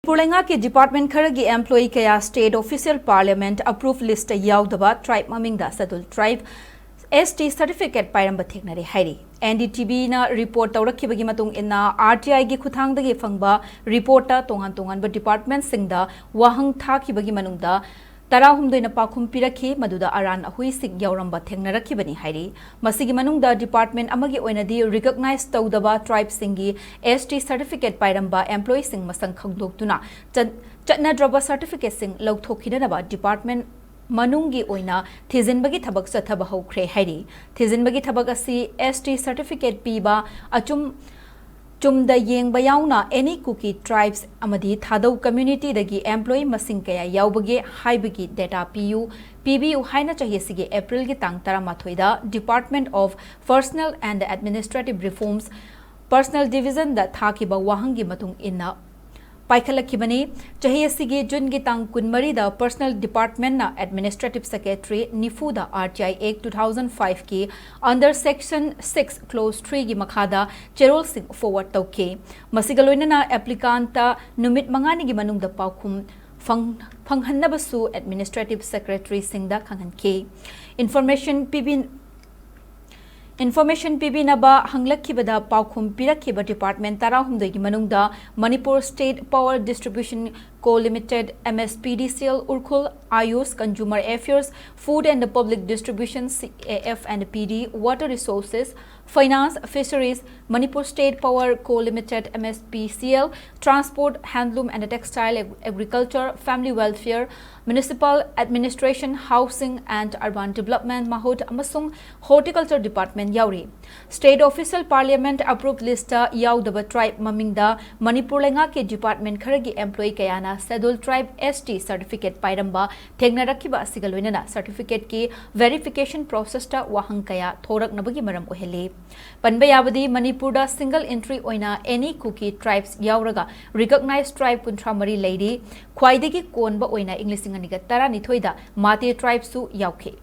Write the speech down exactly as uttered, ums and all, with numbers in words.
ꯃꯅꯤꯄꯨꯔ ꯂꯩꯉꯥꯛꯀꯤ department ꯈꯔꯒꯤ employee ꯀꯌꯥ state official parliament approve list ꯇ ꯌꯥꯎꯗꯕ tribe ꯃꯃꯤꯡꯗ Scheduled Tribe S T certificate ꯄꯥꯏꯔꯝꯕ ꯊꯦꯡꯅꯔꯦ ꯍꯥꯏꯔꯤ꯫ N D T V ꯅ report ꯇꯧꯔꯛꯈꯤꯕꯒꯤ ꯃꯇꯨꯡ ꯏꯟꯅ, R T I ꯒꯤ ꯈꯨꯠꯊꯥꯡꯗꯒꯤ ꯐꯪꯕ report ꯇ ꯇꯣꯉꯥꯟ ꯇꯣꯉꯥꯟꯕ department ꯁꯤꯡꯗ ꯋꯥꯍꯪ ꯊꯥꯈꯤꯕꯒꯤ ꯃꯅꯨꯡꯗ ꯇꯔꯥꯍꯨꯝꯗꯣꯏꯅ ꯄꯥꯎꯈꯨꯝ ꯄꯤꯔꯛꯈꯤ, ꯃꯗꯨꯗ ꯑꯔꯥꯟ ꯑꯍꯨꯏꯁꯤꯡ ꯌꯥꯎꯔꯝꯕ ꯊꯦꯡꯅꯔꯛꯈꯤꯕꯅꯤ ꯍꯥꯏꯔꯤ꯫ ꯃꯁꯤꯒꯤ ꯃꯅꯨꯡꯗ department ꯑꯃꯒꯤ ꯑꯣꯏꯅꯗꯤ recognize ꯇꯧꯗꯕ tribe ꯁꯤꯡꯒꯤ S T certificate ꯄꯥꯏꯔꯝꯕ employee ꯁꯤꯡ ꯃꯁꯛ ꯈꯪꯗꯣꯛꯇꯨꯅ ꯆꯠ-, ꯆꯠꯅꯗ꯭ꯔꯕ certificate ꯁꯤꯡ ꯂꯧꯊꯣꯛꯈꯤꯅꯅꯕ department ꯃꯅꯨꯡꯒꯤ ꯑꯣꯏꯅ ꯊꯤꯖꯤꯟꯕꯒꯤ ꯊꯕꯛ ꯆꯠꯊꯕ ꯍꯧꯈ꯭ꯔꯦ ꯍꯥꯏꯔꯤ꯫ ꯊꯤꯖꯤꯟꯕꯒꯤ ꯊꯕꯛ ꯑꯁꯤ S T certificate ꯄꯤꯕ ꯑꯆꯨꯝ ꯆꯨꯝꯗ ꯌꯦꯡꯕ ꯌꯥꯎꯅ any Kuki tribes ꯑꯃꯗꯤ ꯊꯥꯗꯧ community ꯗꯒꯤ employee ꯃꯁꯤꯡ ꯀꯌꯥ ꯌꯥꯎꯕꯒꯦ ꯍꯥꯏꯕꯒꯤ data ꯄꯤꯌꯨ, ꯄꯤꯕꯤꯌꯨ ꯍꯥꯏꯅ ꯆꯍꯤ ꯑꯁꯤꯒꯤ April ꯒꯤ ꯇꯥꯡ ꯇꯔꯥꯃꯥꯊꯣꯏꯗ Department of Personnel and Administrative Reforms, Personnel Division ꯗ ꯊꯥꯈꯤꯕ ꯋꯥꯍꯪꯒꯤ ꯃꯇꯨꯡ ꯏꯟꯅ ꯄꯥꯏꯈꯠꯂꯛꯈꯤꯕꯅꯤ꯫ ꯆꯍꯤ ꯑꯁꯤꯒꯤ June ꯒꯤ ꯇꯥꯡ ꯀꯨꯟꯃꯔꯤꯗ Personnel Department ꯅ Administrative Secretary ꯅꯤꯐꯨꯗ R T I Act two thousand five ꯀꯤ under section six clause three ꯒꯤ ꯃꯈꯥꯗ ꯆꯦꯔꯣꯜꯁꯤꯡ forward ꯇꯧꯈꯤ꯫ ꯃꯁꯤꯒ ꯂꯣꯏꯅꯅ applicant ꯇ ꯅꯨꯃꯤꯠ ꯃꯉꯥꯅꯤꯒꯤ ꯃꯅꯨꯡꯗ ꯄꯥꯎꯈꯨꯝ ꯐꯪ-, ꯐꯪꯍꯟꯅꯕꯁꯨ Administrative Secretary ꯁꯤꯡꯗ ꯈꯪꯍꯟꯈꯤ꯫ Information ꯄꯤꯕꯤ-, Information ꯄꯤꯕꯤꯅꯕ ꯍꯪꯂꯛꯈꯤꯕꯗ ꯄꯥꯎꯈꯨꯝ ꯄꯤꯔꯛꯈꯤꯕ department ꯇꯔꯥꯍꯨꯝꯗꯣꯏꯒꯤ ꯃꯅꯨꯡꯗ Manipur State Power Distribution Co Limited, M S P D C L Urkhul, Ayush, Consumer Affairs, Food and Public Distribution, C A F and P D, Water Resources, Finance, Fisheries, Manipur State Power Co Limited, M S P C L, Transport, Handloom and Textile, Ag-, Agriculture, Family Welfare, Municipal Administration, Housing and Urban Development, ꯃꯍꯨꯠ ꯑꯃꯁꯨꯡ Horticulture Department ꯌꯥꯎꯔꯤ꯫ State Official Parliament Approved List ꯇ ꯌꯥꯎꯗꯕ tribe ꯃꯃꯤꯡꯗ Manipur ꯂꯩꯉꯥꯛꯀꯤ department ꯈꯔꯒꯤ employee ꯀꯌꯥꯅ Scheduled Tribe S T certificate ꯄꯥꯏꯔꯝꯕ ꯊꯦꯡꯅꯔꯛꯈꯤꯕ ꯑꯁꯤꯒ ꯂꯣꯏꯅꯅ certificate ꯀꯤ verification process ꯇ ꯋꯥꯍꯪ ꯀꯌꯥ ꯊꯣꯔꯛꯅꯕꯒꯤ ꯃꯔꯝ ꯑꯣꯏꯍꯜꯂꯤ꯫ ꯄꯟꯕ ꯌꯥꯕꯗꯤ, ꯃꯅꯤꯄꯨꯔꯗ single entry ꯑꯣꯏꯅ any Kuki tribes ꯌꯥꯎꯔꯒ recognized tribe ꯀꯨꯟꯊ꯭ꯔꯥ ꯃꯔꯤ ꯂꯩꯔꯤ꯫ ꯈ꯭ꯋꯥꯏꯗꯒꯤ ꯀꯣꯟꯕ ꯑꯣꯏꯅ ꯏꯪ ꯂꯤꯁꯤꯡ ꯑꯅꯤꯒ ꯇꯔꯥꯅꯤꯊꯣꯏꯗ Meitei tribe ꯁꯨ ꯌꯥꯎꯈꯤ꯫